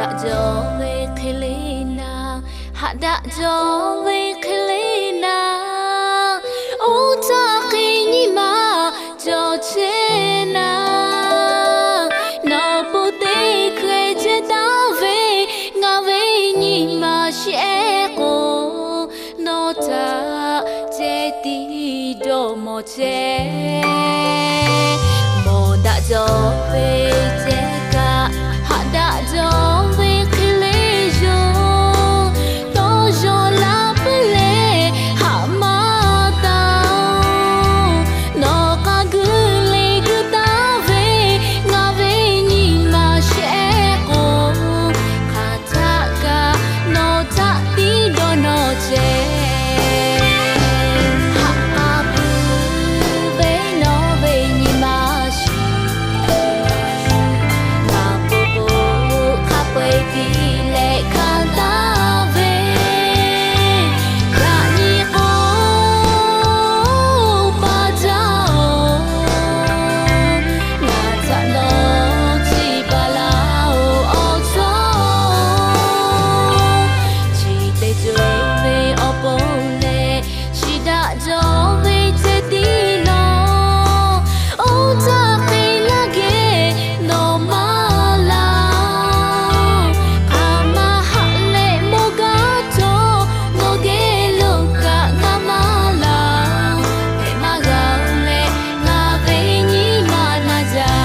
daꞈ jaw ve hk'e le naˍ, haꞈ daꞈ jaw ve hk'e le naˍ, oˇ htaˇ hk'e nyi ma cawˬ chehˇ naˍ. Nawˬ po teˇ hkeh chehˇ taˍ ve, ngaˬ ve nyi ma shehˆ k'o, nawˬ htaꞈ ceh tiˉ dawˇ mawˬ chehˇ. Mawˬ daꞈ jaw ve ceh kaꞈ, haꞈ daꞈ jaw ve hk'e le yoˬ. Tawˇ yaw laˇ peuˬ leh haꞈ maˇ taˍ-oˬ. Nawˬ k'a guiˬ le guiˬ taˍ ve, ngaˬ ve nyi ma shehˆ k'o, hk'aˬ htaˆ kaꞈ nawˬ htaꞈ tiˉ dawˇ nawˬ chehˇ. Haꞈ k'a pui ve nawˬ ve nyi ma shiˍ, ngaˬ po po hk'a peu-eˬ piˇ leh hkanˍ taˍ ve, yaꞈ nyi k'o pa jaˇ-oˬ. Ngaˬ htaꞈ nawˬ chi baˬ laˇ-oˬ, awˬ chawˇ. Chi teˇ co-e ve awˬ pon lehˬ, chi daꞈ jaw ve ceh tiˉ nawˬ, oˇ htaˇ hk'e laˇ geh nawˬ maˇ laˬ-oˬ. Hk'aˬ ma haꞈ leh mawˇ gaˇ htawˇ, nawˬ geh lo kaꞈ ngaˬ maˇ laˬ-oˬ. Hpehꞈ maˇ g'a-oˬ leh ngaˬ ve nyi ma na jaˇ.